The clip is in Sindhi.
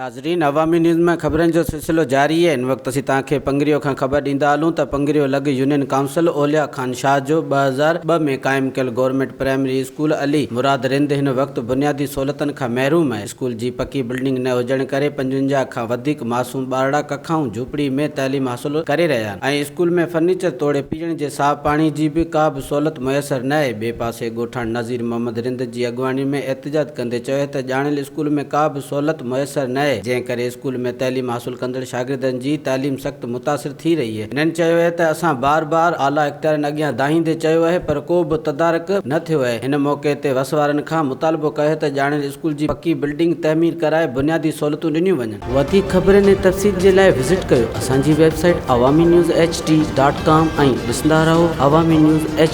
ناظرين عوامي نيوز ۾ خبرن جو سلسلو جاري آهي هن وقت اسين توهان کي پنگريو کان خبر ڏيندا هلون ته پنگريو لڳ يونين ڪائونسل اولياء خان شاهه جو 2002 ۾ قائم ڪيل government primary school Ali Murad Rind هن وقت بنيادي سهولتن کان محروم آهي اسڪول جي پڪي بلڊنگ نه هجڻ ڪري 55 کان وڌيڪ معصوم ٻارڙا ڪکائون جهوپڙي ۾ تعليم حاصل ڪري رهيا آهن ۽ اسڪول ۾ فرنيچر توڙي پيئڻ جي صاف پاڻي جي به ڪا به سهولت ميسر نه آهي ٻئي پاسي ڳوٺاڻ نظير محمد رند جي اڳواڻي ۾ احتجاج ڪندي چيو ته ڄاڻايل اسڪول ۾ ڪا به سهولت ميسر نه آهي، جنهن ڪري اسڪول ۾ تعليم حاصل ڪندڙ شاگردن جي تعليم سخت متاثر ٿي رهي آهي. هنن چيو آهي ته اسان بار بار اعليٰ اختيارين اڳيان دانهيندي چيو آهي پر ڪو به تدارڪ نه ٿيو آهي. هن موقعي تي وس وارن کان مطالبو ڪيو ته ڄاڻايل اسڪول جي پڪي بلڊنگ تعمير ڪرائي بنيادي سهولتون ڏنيون وڃن. وڌيڪ خبرن ۽ تفصيل جي لاء وزٽ ڪيو اسان جي website Awami news H D dot com ۽ ڏسندا رهو عوامي نيوز ايڇ.